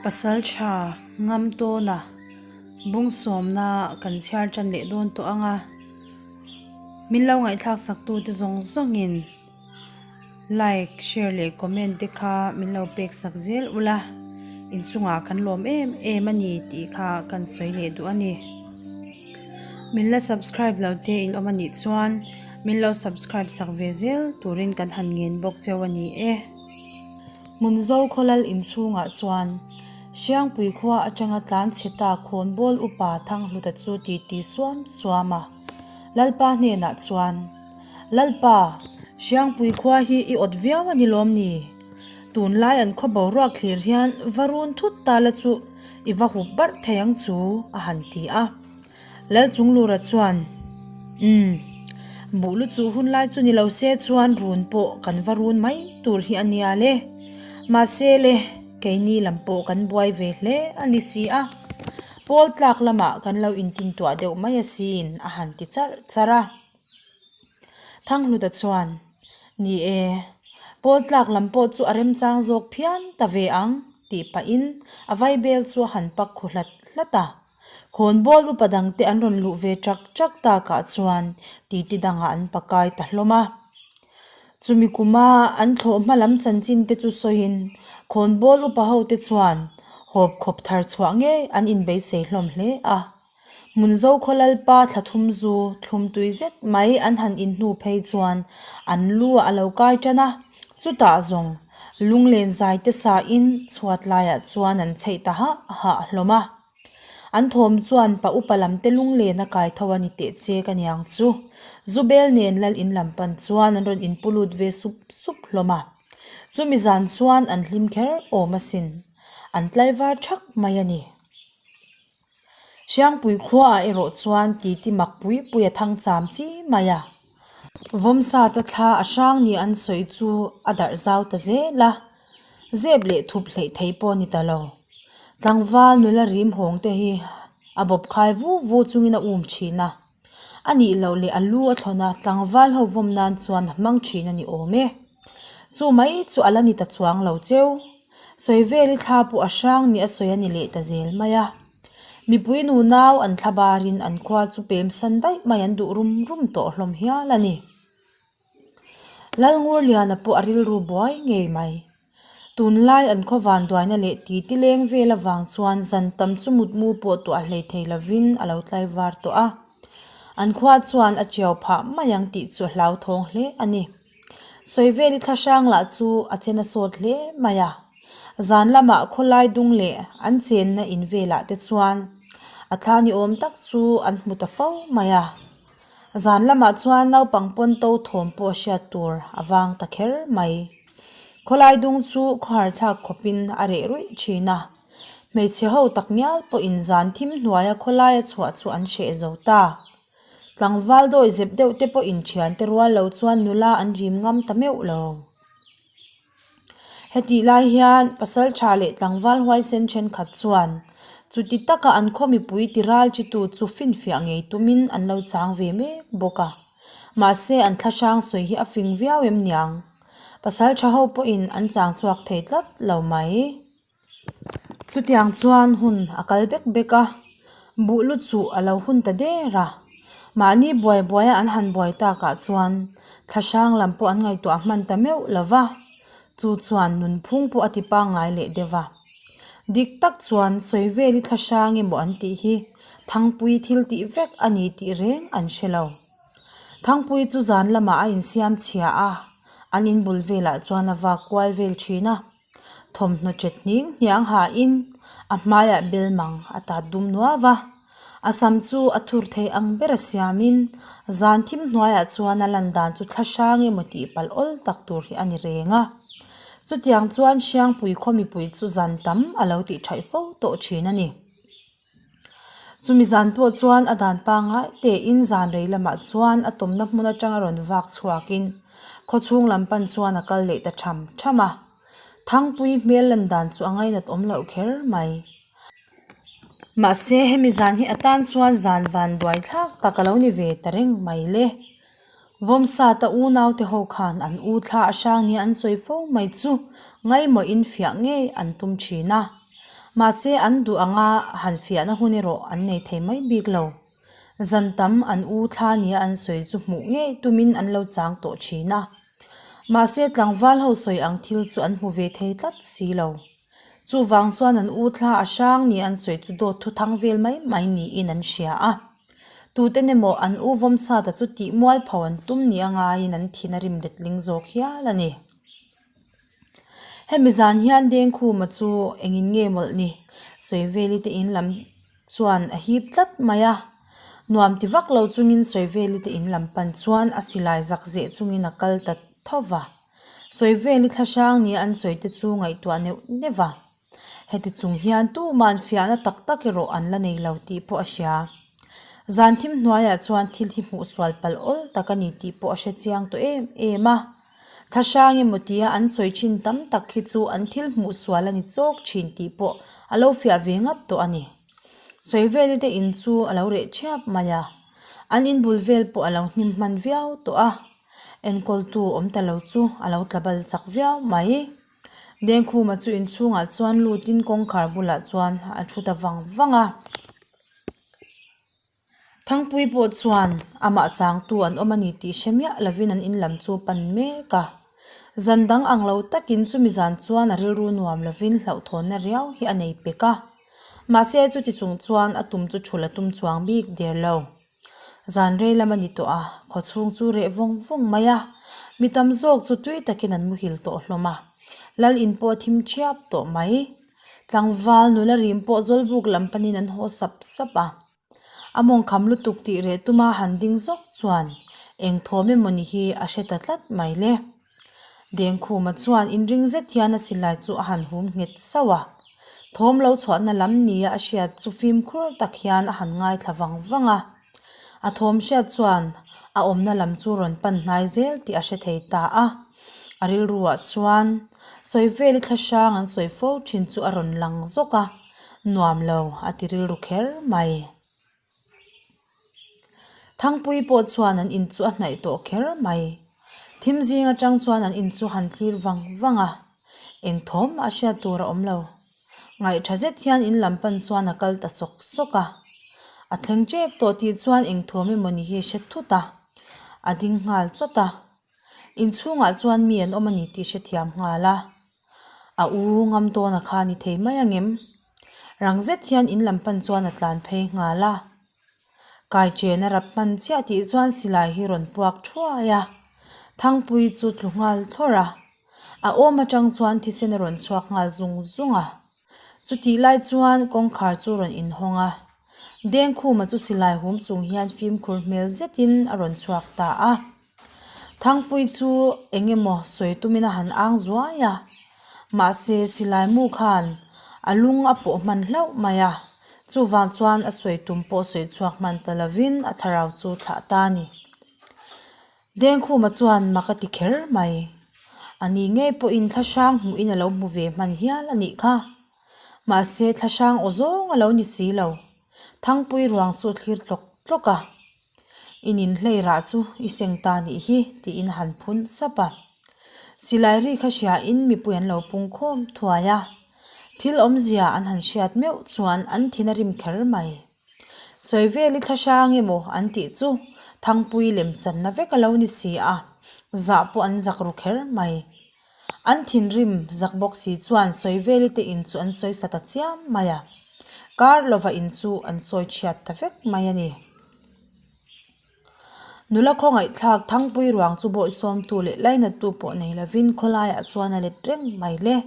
Pasaltha Ngamtawna bung sawmna kan chhiar tan leh dawn tawh ang a, min lo ngaihthlak sak tute zawng zawngin like, share leh comment te kha min lo pek sak zel ula, inchungah kan lawm em em a ni tih kha kan sawi leh duh a ni. Min la subscribe lo te in awm a nih chuan min lo subscribe sak ve zel turin kan han ngen bawk cheu a ni e. Hmunzo khawlal inchhungah chuan Hriangpui khua atanga tlan chhe ta khawnbawl upa Thanghluta chu titi suam suam a. Lalpa hnenah chuan, Lalpa, Hriangpui khua hi i awt viau a ni lawm ni? Tunlai an khaw boruak thlir hian va run thut ta la chu i va hup barh thei ang chu, a han ti a. Lalchunglura chuan, Umm, buh lu chuh hun lai chu ni lo se chuan run pawh kan va run mai tur hi a nia le. Mahse le, keini lam pawh kan buai ve hle a ni si a. Pawl tlak lamah kan lo intintuah deuh mai asin, a han ti charh charh a. Thanghluta chuan, Ni e, pawl tlak lam pawh chu a remchang zawk phian ta ve ang, tih pahin a vaibel chu a han pak khu hlat hlat a. Khawnbawl upa dangte an rawn luh ve chak chak takah chuan titi dangah an pakai ta hlawm a. Chumi kuma an thlawh hma lam chanchin te chu sawiin khawnbawl upa hote chuan hawp khawp thar chhuah ngei an inbeisei hlawm hle a. Hmunzo khaw lalpa thla thum zu thlum tui zet mai an han inhnu phei chuan an lu a lo kai tan a, chutah zawng lunglen zai te sain chhuat laiah chuan an chheih ta hah hah hlawm a. An thawm chuan pa upa lam te lunglen a kai tho a ni teh che ka niang chu. Zubel nen lal in lam pan chuan an rawn inpu lut ve sup sup hlawm a. Chumi zan chuan an hlim kher awm asin. An tlaivar thak mai a ni. Hriangpui khuaah erawh chuan titi mak pui pui a thang cham chi mai a. Vawmsata thla a hrang ni an sawi chu a darh zau ta zel a, zep leh thup hleih thei pawh a ni ta lo. Tlangval nula rim hawng te hi a bawp khai vu vu chungin a um thin a. A nih loh leh a lu a thlawn a, tlangval ho vawm nan chuan a hmang thin a ni awm e. Chu mai chu a la ni ta chuang lo cheu. Sawi vel i thla pawh a hrang ni a sawi a ni leh ta zel mai a. Mipui nunau an thla barin an khua chu pem san daih mai an duh rum rum tawh hlawm hial a ni. Lalngurliana pawh a rilru buai ngei mai. Tunlai an khaw vanduaina leh titi leng vel avang chuan zan tam chu mutmu pawh tuah hlei thei lovin a lo tlai var tawh a. An khua chuan a chiau phah mai ang tih chu a hlauthawng hle a ni. Sawiveli thlahrang lah chu a chen a sawt hle mai a. Zan lamah khawlai dung leh an chenna in velah te chuan a thla ni awm tak chu an hmu ta fo mai a. Zan lamah chuan naupang pawn to thawm pawh hriat tur a vang ta kher mai. Khawlai dung chu khawhar thlak khawpin a reh ruih thin a. Hmeichhe ho tak ngial pawhin zan thim hnuaia khawlaia chhuah chu an hreh zo ta. Tlangval dawi zep deuh te pawhin thiante rual lo chuan nula an rim ngam ta meuh lo. Hetih lai hian pasal tha leh tlangval huaisen thenkhat chuan chuti taka an khaw mipui ti ral chitu chu finfiah ngei tumin an lo chang ve mek bawk a. Mahse an thlahrang sawi hi a fing viau em niang? Pasal tha ho pawhin an chang chhuak thei tlat lo mai. Chutiang chuan hun a kal bek bek a, buh lu chuh a lo hun ta der a. Mahni buai buaia an han buai takah chuan thlahrang lam pawh an ngaihtuah hman ta meuh lo va, chu chuan nunphung pawh a ti pangngai leh deuh va. Dik tak chuan sawi veli thlahrang emaw an tih hi Thangpui thil tih vek a ni tih reng an hre lo. Thangpui chu zan lamah a insiam chhia a, an inbul velah chuan a vak kual vel thin a. Thawmhnaw chet hning hniang hain a hmaiah bel mang a tat dum nuau va, a sam chu a thur thei ang ber a siamin zan thim hnuaiah chuan a lan dan chu thla hrang emaw tih palh awl tak tur hi a ni reng a. Chutiang chuan Hriangpui khaw mipui chu zan tam a lo tih thaih fo tawh thin a ni. Chumi zan pawh chuan a dan pangngai tein zan rei lamah chuan a tawmna hmun atanga rawn vak chhuakin khawchhung lam pan chuan a kal leh ta tham tham a. Thangpui hmel lan dan chu a ngainat awm loh kher mai. Mahse hemi zan hi atan chuan zan van buai thlak tak a lo ni ve ta reng mai le. Vawmsata unaute ho khan an u thla a hrang nia an sawi fo mai chu ngaimawhin fiah ngei an tum thin a. Mahse an duh anga han fiahna hun erawh an nei thei mai bik lo. Zan tam an u thla nia an sawi chu hmuh ngei tumin an lo chang tawh thin a. Mahse tlangval ho sawi ang thil chu an hmu ve thei tlat si lo. Chuvang chuan an u thla a hrang nia an sawi chu dawt thu thang vel mai mai niin an hria a. Tuten emaw an u Vawmsata chu tih mual pho an tum nia ngaiin an thin a rim letling zawk hial a ni. Hemi zan hian Dengkhuma chu engin nge mawlh ni? Sawiveli te in lam chuan a hip tlat mai a. Nuam ti vak lo chungin Sawiveli te in lam pan chuan a silai zak zeh chungin a kal ta tho va. Sawiveli thlahrang nia an sawi te chu ngaihtuah neuh neuh va. Heti chung hian tuma'n fiahna tak tak erawh an la nei lo tih pawh a hria. Zan thim hnuaiah chuan thil hi hmuh sual palh awl tak a ni tih pawh a hre chiang tawh em em a. Thlahrang emaw tia an sawi thin tam tak hi chu an thil hmuh sual a ni chawk thin tih pawh a lo fiah ve ngat tawh a ni. Sawi veli te in chu a lo reh thiap mai a, an in bul vel pawh a lo hnim hman viau tawh a, enkawltu awm ta lo chu a lo tla bal chak viau mai. Dengkhuma chu inchhungah chuan lutin kawngkhar bulah chuan a thu ta vang vang a. Thangpui pawh chuan amah changtu an awm a ni tih hre miah lovin an in lam chu pan mek a. Zan dang ang lo takin chumi zan chuan a rilru nuam lovin hlauhthawnna riau hi a nei pek a. Mahse chuti chung chuan a tum chu thul a tum chuang bik der lo. Zan rei lam a ni tawh a, khaw chhung chu reh vawng vawng mai a, mi tam zawk chu tui takin an muhil tawh hlawm a, lal in pawh a thim thiap tawh mai. Tlangval nula rim pawh zawlbuk lam panin an haw sap sap a, a mawngkham lutuk tih reh tuma han ding zawk chuan eng thawm emaw ni hi a hre ta tlat mai le. Dengkhuma chuan inring zet hian a silai chu a han hum nghet sauh a. Thawm lo chhuahna lam nia a hriat chu fimkhur tak hian a han ngaithla vang vang a. A thawm hriat chuan a awmna lam chu rawn pan hnai zel tih a hre thei ta a. A rilruah chuan sawi veli thlahrang an sawi fo thin chu a rawn lang zawk a, nuam lo a ti rilru kher mai. Thangpui pawh chuan an in chu a hnaih tawh kher mai. Thim zing atang chuan an in chu han thlir vang vang a, eng thawm mah hriat tur a awm lo. Ngaihtha zet hian in lam pan chuan a kal ta sawk sawk a. A thleng tep tawh tih chuan eng thawm emaw ni hi a hre thut a, a ding nghal chawt a. Inchhungah chuan mi an awm a ni tih hrethiam nghal a. A u ngam tawn a kha ni thei mai angem? Rang zet hian in lam pan chuan a tlan phei nghal a. Kai chen a rap hman chiah tih chuan silai hi rawn puak thuai a. Thangpui chu tlu nghal thlawrh a. A awm atang chuan thisen a rawn chhuak nghal zung zung a. Chutih lai chuan kawngkhar chu rawn inhawng a. Dengkhuma chu silai hum chung hian fimkhur hmel zetin a rawn chhuak ta a. Thangpui chu eng emaw sawi tumin a han ang zuai a, mahse silai mu khan a lung a pawh hman hlauh mai a, chuvang chuan a sawi tum pawh sawi chhuak hman ta lovin a thlarau chu thlah ta a ni. Dengkhuma chuan mak a ti kher mai. A ni ngei pawhin thlahrang hmuhin a lo hmu ve hman hial a nih kha. Mahse thlahrang aw zawng a lo ni si lo. Thangpui ruang chu a thlir tlawk tlawk a. I ninhlei rah chu i seng ta nih hi tiin a han phun sap a. Silai ri kha hriain mipui an lo pung khawm thuai a. Thil awmzia an han hriat meuh chuan an thin a rim kher mai. Sawi vel i thlahrang emaw an tih chu Thangpui lem channa vek a lo ni si a, zah pawh an zak ru kher mai. An thinrim zak bawk si chuan Sawiveli te in chu an sawi sa ta chiam mai a, kar lova in chu an sawi chhiat ta vek mai a ni. Nula khawngaihthlak Thangpui ruang chu bawihsawmtu leh lainattu pawh nei lovin khawlaiah chuan a let reng mai le.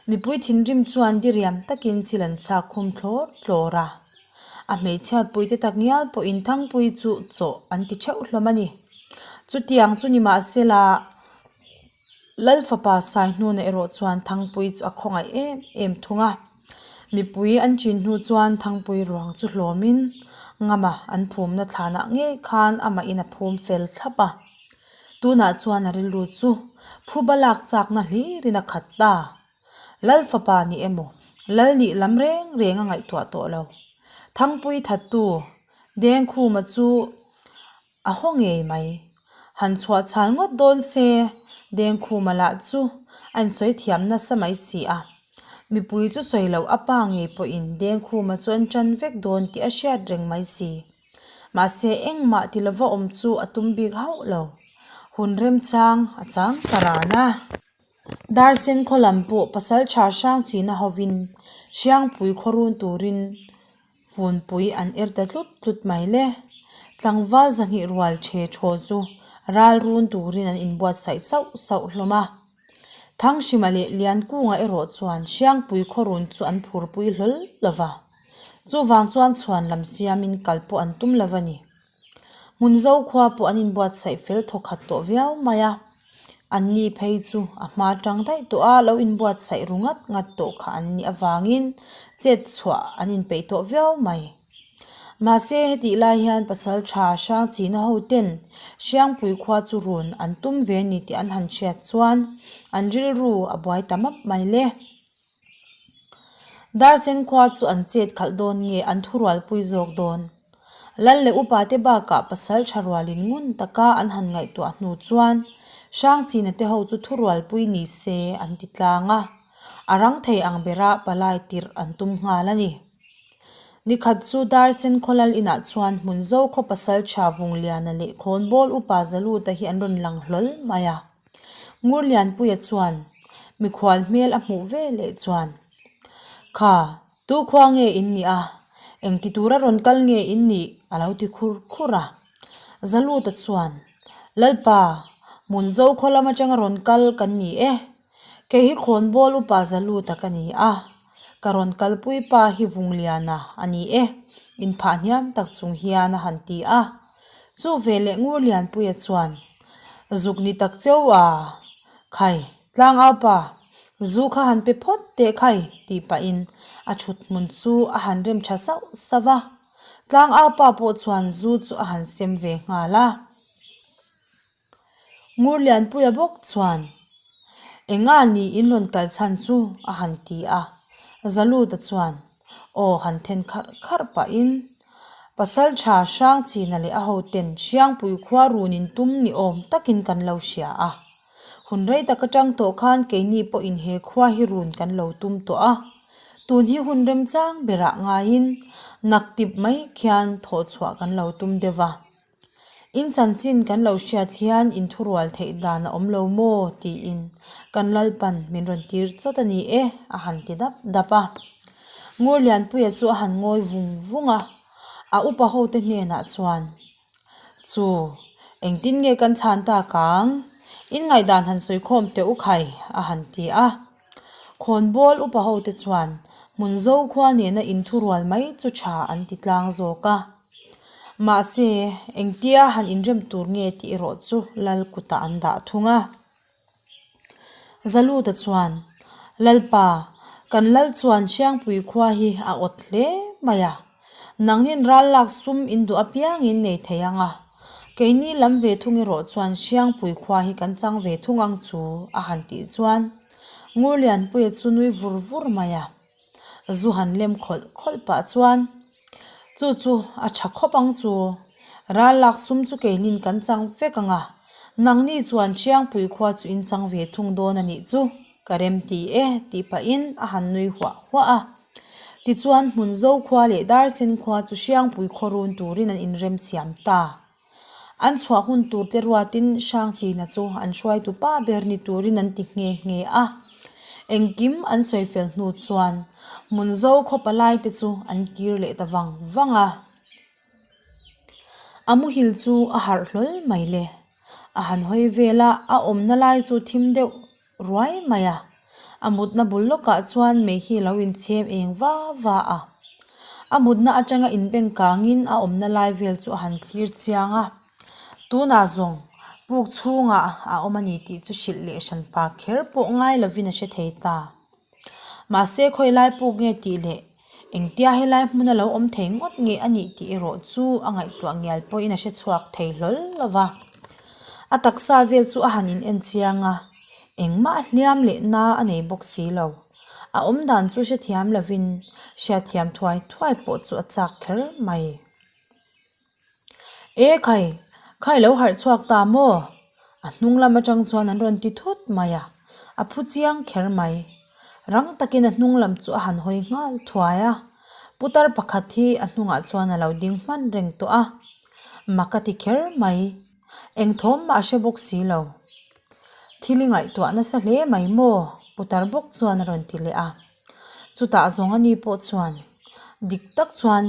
Mipui thinrim chuan diriam takin chil an chhak khum thlawr tlawr a. A hmeichhiatpuite tak ngial pawhin Thangpui chu chawh an ti theuh hlawm a ni. Chutiang chu ni mahsela, Lal fapa Saihnuna erawh chuan Thangpui chu a khawngaih em em thung a. Mipui an chin hnu chuan Thangpui ruang chu hlawmin Ngama an phumna thlanah ngei khan amahin a phum fel thlap a. Tunah chuan a rilru chu phuba lak chakna hlirin a khat ta. Lal fapa nih emaw Lal nih lam reng reng a ngaihtuah tawh lo. Thangpui thattu Dengkhuma chu A haw ngei mai. Han chhuah chhan ngawt dawn se, Dengkhuma lah chu a insawi thiam nasa mai si a. Mipui chu sawi loh a pa ngei pawhin Dengkhuma chu an ṭan vek dawn tih a hriat reng mai si. Mahse engmah ti lova awm chu a tum bik hauh lo. Hun remchang a chang ta ran a. Darsen khaw lam pawh pasalṭha Hrangchina hovin Hriangpui khaw run turin Funpui an er ta tlut tlut mai le. Tlangval 200 rual ṭhe ṭhaw chu ral run turin an inbuatsaih sauh sauh hlawm a. Thanghrima leh Liankunga erawh chuan Hriangpui khaw run chu an phurpui hlawl lo va. Chuvang chuan chhuan lam siamin kal pawh an tum lo va ni. Hmunzo khua pawh an inbuatsaih fel thawkhat tawh viau mai a. Anni phei chu a hma tang daih tawh a, lo inbuatsaih ru ngat ngat tawh kha an nih avangin chet chhuah an inpeih tawh viau mai. Mahse, hetih lai hian pasal tha Hrangchina ho ten Hriangpui khua chu run an tum ve ni tih an han hriat chuan an rilru a buai ta map mai le. Darsen khua chu an chet khalh dawn nge an thurualpui zawk dawn? Lal leh upate bakah pasal tha rualin ngun taka an han ngaihtuah hnu chuan Hrangchina te ho chu thurualpui ni se an ti tlang a, a rang thei ang bera palai tirh an tum nghal a ni. Nikhat chu Darsen khawlal inah chuan Hmunzo khaw pasal tha Vungliana leh Khawnbawl upa Zaluta hi an rawn lang hlawl mai a. Ngurlianpuia chuan mikhual hmel a hmuh ve leh chuan, Kha, Tu khua nge in nih a? Engti tura rawn kal nge in nih? a lo ti khur khur a. Zaluta chuan, Lalpa, Hmunzo khaw lam atanga rawn kal kan ni e. Kei hi Khawnbawl upa Zaluta ka ni a. Ka rawn kalpui pa hi Vungliana a ni e, inphah hniam tak chung hian a han ti a. Chu veleh Ngurlianpuia chuan, Zuk ni tak cheu a, khai, Tlangaupa, zu kha han pe phawt teh khai tih pahin a thut hmun chu a han rem tha sauh sauh a. Tlangaupa pawh chuan zu chu a han sem ve nghal a. Ngurlianpuia bawk chuan, Enga ni in rawn kal chhan chu? a han ti a. Zaluta chuan, Aw han then kharh kharh pahin Pasaltha Hrangchina leh a hoten Hriangpui khua runin tum ni awm takin kan lo hria a. Hun rei tak atang tawh khan keini pawhin he khua hi run kan lo tum tawh a. Tun hi hun remchang berah ngaiin naktip mai khian thawhchhuah kan lo tum deuh va. In chanchin kan lo hriat hian in thurual theih dan a awm lo maw? tiin kan Lalpan min rawn tir chawt a ni e, a han ti dap dap a. Ngurlianpuia chu a han ngawi vung vung a, a upa hote hnenah chuan, Chu, engtin nge kan chhan tak ang? In ngaihdan han sawi khawm teh u khai, a han ti a. Khawnbawl upa hote chuan Hmunzo khua nena in thurual mai chu tha an ti tlang zawk a. Mahse, engtia han inrem tur nge tih erawh chu Lal kutah an dah thung a. Zaluta chuan, Lalpa, kan Lal chuan Hriangpui khua hi a awt hle mai a. Nangnin ral lak sum in duh apiangin nei thei ang a. Keini lam ve thung erawh chuan Hriangpui khua hi kan chang ve thung ang chu, a han tih chuan Ngurlianpuia chu nui vur vur mai a. Zu han lem khawlh khawlh pah chuan, Chu chu a tha khawp ang chu. Ral lak sum chu keinin kan chang vek ang a, nangni chuan Hriangpui khua chu in chang ve thung dawn a nih chu, ka rem ti e, tih pahin a han nui huah huah a. Tichuan Hmunzo khua leh Darsen khua chu Hriangpui khaw run turin an inrem siam ta. An chhuah hun tur te ruatin Hrangchina chu an hruaitu pa ber ni turin an ti nghe nghe a. Engkim an sawi fel hnu chuan Hmunzo khaw palai te chu an kir leh ta vang vang a. A muhil chu a harh hlawl mai le. A han hawi vel a, a awmna lai chu thim deuh ruai mai a. A mutna bul lawkah chuan mei hi a lo inchhem eng va va a. A mutna atanga inbeng kangin a awmna lai vel chu a han thlir chiang a. Tunah zawng puk chhungah a awm a ni tih chu hrilh leh hran pa kher pawh ngai lovin a hre thei ta. Mahse khawi lai puk nge tih leh engtia helai hmuna lo awm thei ngawt nge a nih tih erawh chu a ngaihtuah ngial pawhin a hre chhuak thei hlawl lo va. A taksa vel chu a han in en chiang a, engmah hliam leh na a nei bawk si lo. A awm dan chu hrethiam lovin hriatthiam thuai thuai pawh chu a chak kher mai. E khai, khai lo harh chhuak ta maw? A hnung lam atang chuan an rawn ti thut mai a, a phu chiang kher mai. Rang takin a hnung lam chu a han hawi nghal thuai a, putar pakhat hi a hnungah chuan a lo ding hman reng tawh a. Mak a ti kher mai. Eng thawm mah a hre bawk si lo. Thil i ngaihtuah nasa hle mai maw? Putar bawk chuan a rawn ti leh a. Chutah zawng a ni pawh chuan, Dik tak chuan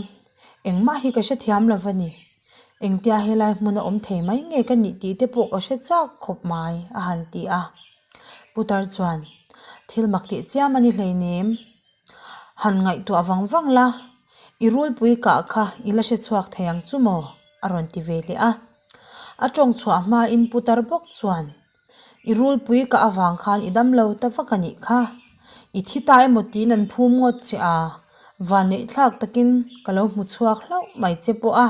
engmah hi ka hrethiam lo va ni. Engtia helai hmun a awm thei mai nge ka nih tih te pawh ka hre chak khawp mai, a han ti a. Putar chuan, Thil mak tih chiam a ni hleinem. Han ngaihtuah vang vang la, i rulpui kah kha i la hre chhuak thei ang chu maw? a rawn ti ve leh a. A tawng chhuah hmain putar bawk chuan, I rulpui kah avang khan i dam lo ta vak a nih kha. I thi ta emaw tiin an phum ngawt che a, vanneih thlak takin ka lo hmu chhuak hlauh mai che pawh a.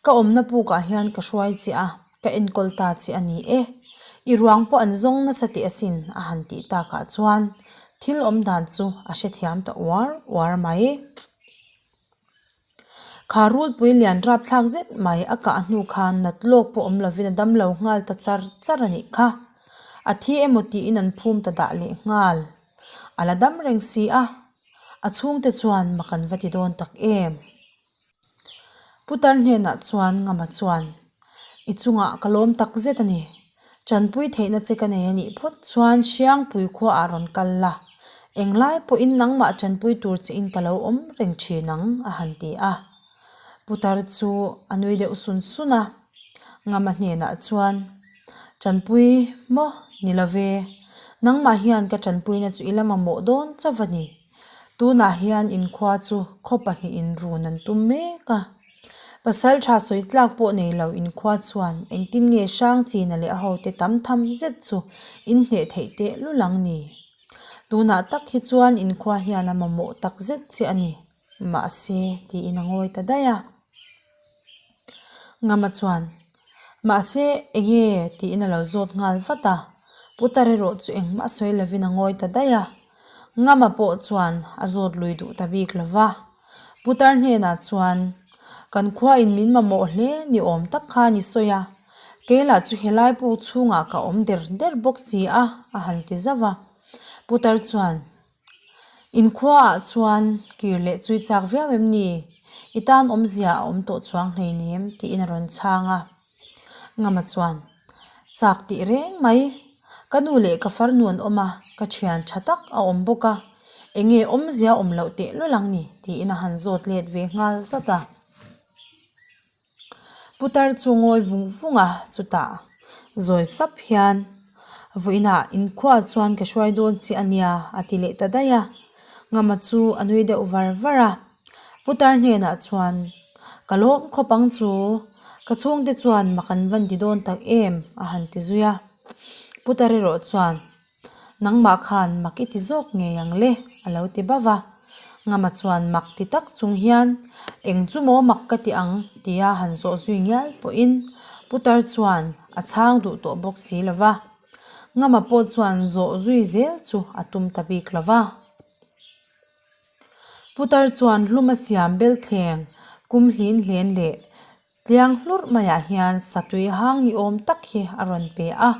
Ka awmna pukah hian ka hruai che a, ka enkawl ta che a ni e. I ruang pawh an zawng nasa teh asin a han tih takah chuan thil awm dan chu a hrethiam ta uar uar mai. Kha rulpui lian rapthlak zet mai a kah hnu khan nat lawk pawh awm lovin a damlo nghal ta char char a nih kha. A thi emaw tiin an phum ta dah leh nghal. A la dam reng si a, a chhungte chuan mak an va ti dawn tak em. Putar hnenah chuan Ngama chuan, I chungah ka lawm tak zet a ni. Tanpui theihna che ka nei a nih phawt chuan Hriangpui khuaah rawn kal la, englai pawhin nangmah tanpui tur che in ka lo awm reng thin ang, a han ti a. Putar chu a nui deuh sun sun a, Ngama hnenah chuan, Tanpui maw ni lo ve, nangmah hian ka tanpuina chu i la mamawh dawn chauh a ni. Tunah hian inkhua chu khaw pahnihin run an tum mek a. Pasal tha sawi tlak pawh nei lo inkhua chuan engtin nge Hrangchina leh a hote tam tham zet chu inhneh theih teh lul ang ni. Tunah tak hi chuan inkhua hian a mamawh tak zet che a ni. Mahse, tiin a ngawi ta daih a. Ngama chuan, Mahse, enge? tiin a lo zawt nghal vat a. Putar erawh chu engmah sawi lovin a ngawi ta daih a. Ngama pawh chuan a zawt lui duh ta bik lo va. Putar hnenah chuan, Kan khuain min mamawh hle ni awm tak khan i sawi a, kei lah chu helai puk chhungah ka awm der der bawk si a, a han ti zauh a. Putar chuan, Inkhuaah chuan kir leh chui chak viau em ni? I tan awmzia a awm tawh chuang hleinem, tiin a rawn chhang a. Ngama chuan, Chak tih reng mai. Ka nu leh ka farnu an awm a, ka thian tha tak a awm bawk a. Enge awmzia awm loh teh lul ang ni? tiin a han zawt let ve nghal zat a. Putar chu ngawi vung vung a, chutah zawi sap hian, Vawiinah inkhua chuan ka hruai dawn che a nia, a ti leh ta daih a. Ngama chu a nui deuh var var a. Putar hnenah chuan, Ka lawm khawp ang chu, ka chhungte chuan mak an van ti dawn tak em? a han ti zui a. Putar erawh chuan, Nangmah khan mak i ti zawk ngei ang le, a lo ti bauh a. Ngama chuan mak ti tak chung hian, Eng chu maw mak ka ti ang? tia han zawh zui ngial pawhin Putar chuan a chhang duh tawh bawk si lo va. Ngama pawh chuan zawh zui zel chu a tum ta bik lo va. Putar chuan hlum a siam belthleng kum hlin hlen leh Tliang hlurh maiah hian satui hang ni awm tak hi a rawn pe a.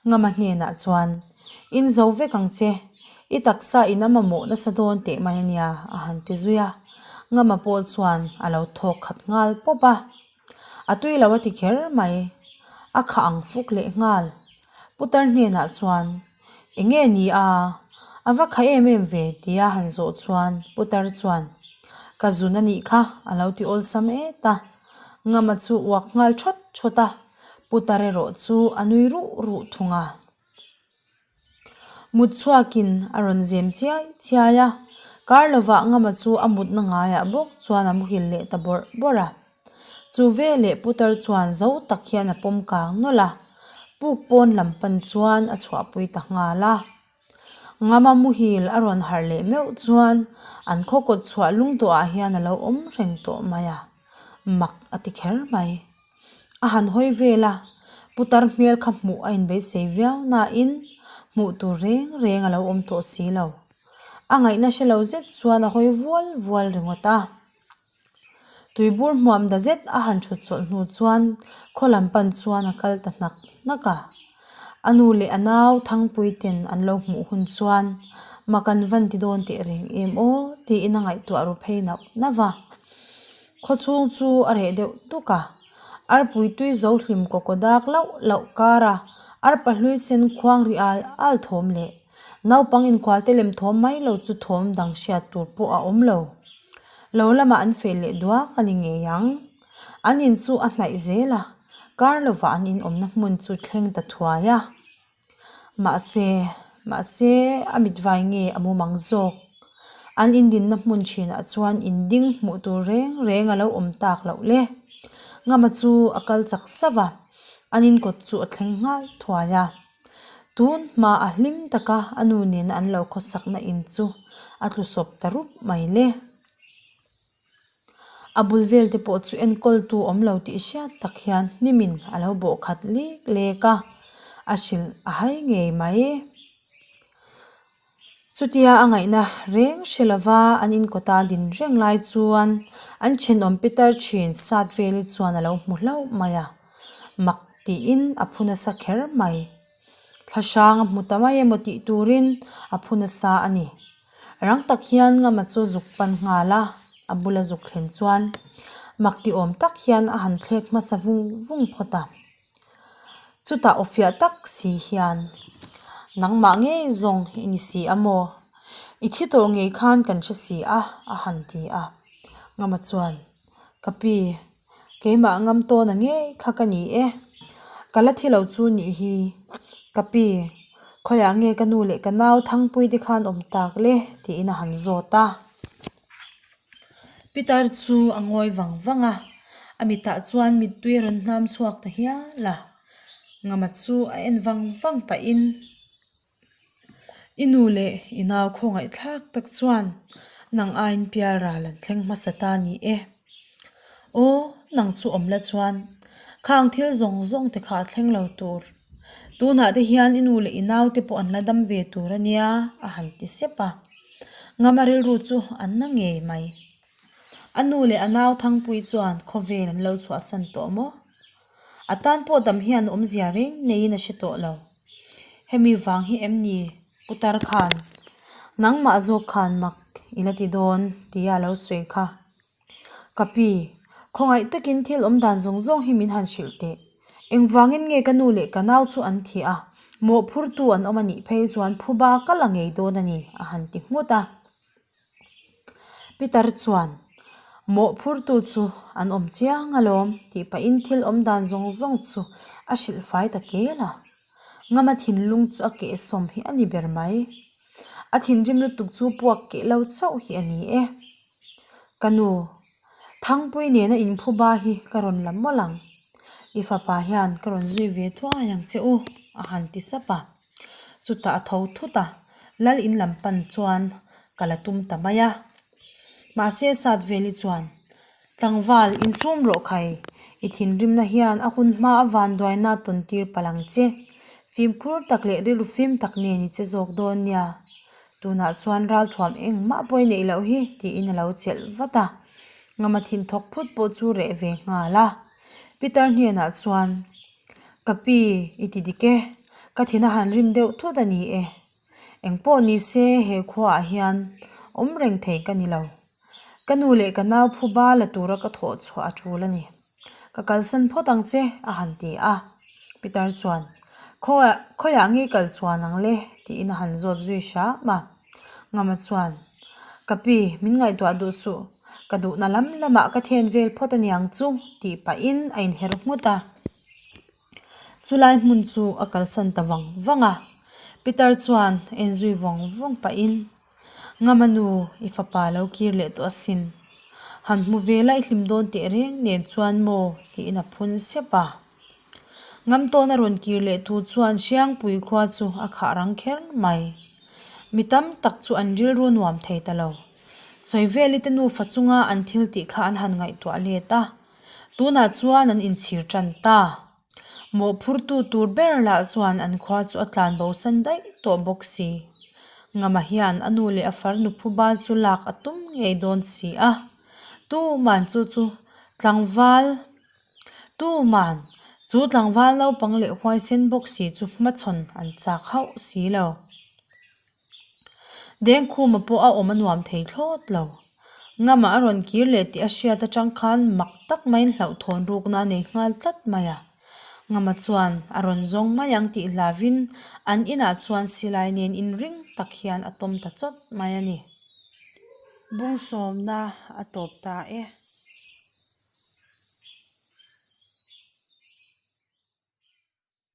Ngama hnenah chuan, In zo vek ang che, i taksa in a mamawh nasa dawn teh mai a nia, a han ti zui a. Ngama pawh chuan a lo thawk khat nghal pawp a. A tui lo a ti kher mai, a khah ang fuk leh nghal. Putar hnenah chuan, Enge ni a? A va kha em em ve? tia han zawh chuan Putar chuan, Ka zun a nih kha, a lo ti awlsam et a. Ngama chu uak nghal thawt thawt a, Putar erawh chu a nui ruh ruh thung a. Mut chhuakin a rawn zem chiai chiai a, kar lovah Ngama chu a mutna ngaiah bawk chuan a muhil leh ta bawrh bawrh a. Chu veleh Putar chuan zo tak hian a pawm kang nawlh a, puk pawn lam pan chuan a chhuahpui ta nghal a. Ngama muhil a rawn harh leh meuh chuan an khaw kawt chhuah lungdawhah hian a lo awm reng tawh mai a, mak a ti kher mai. A han hawi vel a, putar hmel kha hmuh a inbeisei viau nain hmuh tur reng reng a lo awm tawh si lo. A ngaihna hre lo zet chuan a hawi vual vual ringawt a. Tuibur hmuam da zet a han thut chawlh hnu chuan khaw lam pan chuan a kal ta hnak hnak a. A nu leh a nau Thangpui ten an lo hmuh hun chuan Mak an van ti dawn teh reng em aw tiin a ngaihtuah ru phei nauh nauh va. Khawchhung chu a reh deuh tuk a, arpui tui zo hlim kaw kaw dak lauh lauh kar a, arpa hlui sen khuang ri al al thawm leh naupang inkhualte lem thawm mai lo chu thawm dang hriat tur pawh a awm lo. Lo lamah an feh leh duak a ni ngei ang. An in chu a hnaih zel a, kar lovah an inawmna hmun chu thleng ta thuai a. Mahse, mahse a mitvai nge a mumang zawk? An indinna hmun thinah chuan inding hmuh tur reng reng a lo awm tak loh le. Ngama chu a kal chak sauh a, an inkawt chu a thleng nghal thuai a. Tun hma a hlim taka a nu nena an lo khawsakna in chu a tlu sawp ta rup mai le. A bul vel te pawh chu enkawltu awm lo tih hriat tak hian hnimin a lo bawh khat lek lek a, a hrilh a hai ngei mai. Chutia a ngaihna reng hre lova an inkawta din reng lai chuan an thenawm Peter thin sat veli chuan a lo hmu hlauh mai a, mak tiin a phu nasa kher mai. Thla hrang a hmu ta mai emaw tih turin a phu nasa a ni. Rang tak hian Ngama chu zuk pan nghal a, a bula zuk thlen chuan mak ti awm tak hian a han thlek hmasa vung vung phawt a. Chutah aw fiah tak si hian, Nangmah ngei zawng i ni si a maw? I thi tawh ngei khan kan hre si a, a han ti a. Ngama chuan, Ka pi, Keimah ngam tawn a ngei kha ka ni e. Ka la thi lo chu nih hi. Ka pi, khawiah nge ka nu leh ka nau Thangpui te khan awm tak le? tiin a han zawt a. Pitar chu a ngawi vang vang a, a mitah chuan mittui a rawn hnam chhuak ta hial a. Ngama chu a en vang vang pahin. I nu leh i nau khawngaihthlak tak chuan nang aiin pial ral an thleng hmasa ta ni e. Aw, nang chu awm la chuan khang thil zawng zawng te kha a thleng lo tur. Tunah te hian i nu leh i nau te pawh an la dam ve tur a nia, a han ti sep a. Ngama rilru chu an na ngei mai. A nu leh a nau Thangpui chuan khawvel an lo chhuahsan tawh maw? A tan pawh dam hian awmzia reng neiin a hre tawh lo. Hemi vang hi em ni Putar khan nangmah zawk khan mak i la ti dawn tia a lo sawi kha. Ka pi, khawngaih takin thil awm dan zawng zawng hi min han hrilh teh. Engvangin nge ka nu leh ka nau chu an thih a, mawhphurtu an awm a nih phei chuan phuba ka la ngei dawn a ni a han ti nghut a. Peter chuan, Mawhphurtu chu an awm chiang alawm tih pahin thil awm dan zawng zawng chu a hrilh fai ta kel a. Ngama thinlung chu a kehsawm hi a ni ber mai. A thinrim lutuk chu puak keh lo chauh hi a ni e. Ka nu, Thangpui nena inphuba hi ka rawn la mawlh ang. I fapa hian ka rawn zui ve thuai ang che u, a han ti sap a. Chutah a tho thut a, lal in lam pan chuan ka la tum ta mai a. Mahse Satveli chuan, Tlangval, insum rawh khai, i thinrimna hian a hun hma a vanduaina tawn tir palh ang che. Fimkhur tak leh rilru fim tak nen i che zawk dawn nia. Tunah chuan ralthuam engmah pawh i neih loh hi, tiin a lo chelh vat a. Ngama thinthawk phut pawh chu reh ve nghal a. Peter hnenah chuan, Ka pi, i ti dik e. Ka thin a han rim deuh thut a ni e. Engpawh ni se he khuaah hian awm reng thei ka ni lo. Ka nu leh ka nau phuba la tura ka thawh chhuah a tul a ni. Ka kalsan phawt ang che, a han ti a. Peter chuan, Khawiah, khawiah nge kal chuan ang le? tiin a han zawt zui hram a. Ngama chuan, Ka pi, min ngaihtuah duh suh. Ka duhna lam lamah ka then vel phawt a niang chu, tih pahin a inher nghut a. Chulai hmun chu a kalsan ta vang vang a. Peter chuan en zui vawng vawng pahin, Ngama nu, i fapa lo kir leh tawh asin. Han hmu ve la i hlim dawn teh reng nen chuan maw? tiin a phun sep a. Ngamtawn a rawn kir leh thu chuan Hriangpui khua chu a khah rang kher mai. Mi tam tak chu an rilru nuam thei ta lo. Sawivelite te nufa chunga an thil tih kha an han ngaihtuah let a, tunah chuan an inchhir tan ta. Mawhphurtu tur ber lah chuan an khua chu a tlan bosan daih tawh bawk si. Ngama hian a nu leh a farnu phubal chu lak a tum ngei dawn si a, tuman chu chu tlangval Tuman, chu tlangval naupang leh huaisen bawk si chu hmachhawn an chak hauh si lo. Dengkhuma pawh a awm a nuam thei thlawt lo. Ngama a rawn kir leh tih a hriat atang khan mak tak maiin hlauhthawn rukna a nei nghal tlat mai a. Ngama chuan a rawn zawng mai ang tih hlavin an inah chuan silai nen inring tak hian a tawm ta chawt mai a ni. Bung sawmna a tawp ta e.